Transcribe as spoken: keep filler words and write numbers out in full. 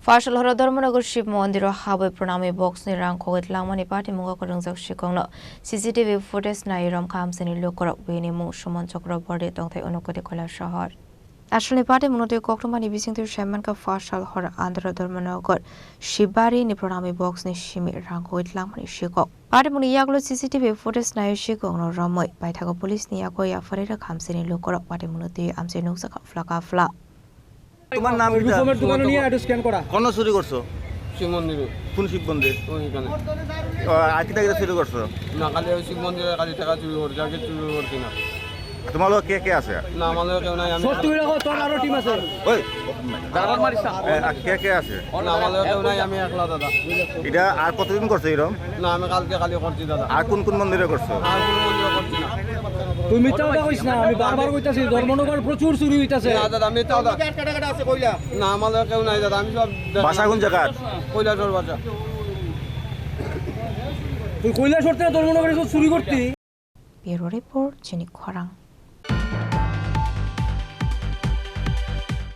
Phasalhoro Dharmanagar Shiv Mondiro habwi pranami box ni rang khogwi tlangmani patimungo kwrwngjak sikokno C C T V footage nai romkha amchaini lukurok, bini mung Suman Chakraborty tongthai Unakoti Koilasahar. Asalni patimungno twi koktwmani bisingtwi saimankha Phasalhor Andhra Dharmanagar Shibari ni pranami box ni simi rang khogwi tlangmani sikok. Patimungni yagulo C C T V footage nai sikokno romwi paithago police ni yago yapharwi rwkha amchaini lukurok, patimungno twi amchai nukjakha phlaka phla. তোমার নাম কি? রূপমের দোকানে নিয়ে এটা স্ক্যান করা। কোন চুরি করছো? শিব মন্দিরে। কোন শিব মন্দির? ওইখানে। ও, আর কি টাকা চুরি করছো? না, খালি ওই শিব মন্দিরে খালি টাকা চুরি করছি, আর কিছু চুরি করছি না। তোমার লোক কে কে আছে? না, আমার লোক কেউ নাই, আমি সত্যি করে কও, তোর আরো টিম আছে। ওই, এ, আর কে কে আছে? না, আমার লোক কেউ নাই, আমি একলা দাদা। এটা আর কতদিন করছো এরকম? না, আমি কালকে খালি করছি দাদা। আর কোন কোন মন্দিরে করছো? আর কোনো মন্দিরে করছি না। তুই মিথ্যা কথা কইস না, আমি বারবার কইতাছি, ধর্মনগর প্রচুর চুরি হইতাছে। না দাদা, মিথ্যা কথা। না, আমার লোক কেউ নাই দাদা, আমি সব দেখা বাসা কোন জায়গার? কৈলাসহর বাসা। তুই কৈলাসহর থেকে ধর্মনগরে এসে চুরি করতি? Bureau report, Chini Khorang.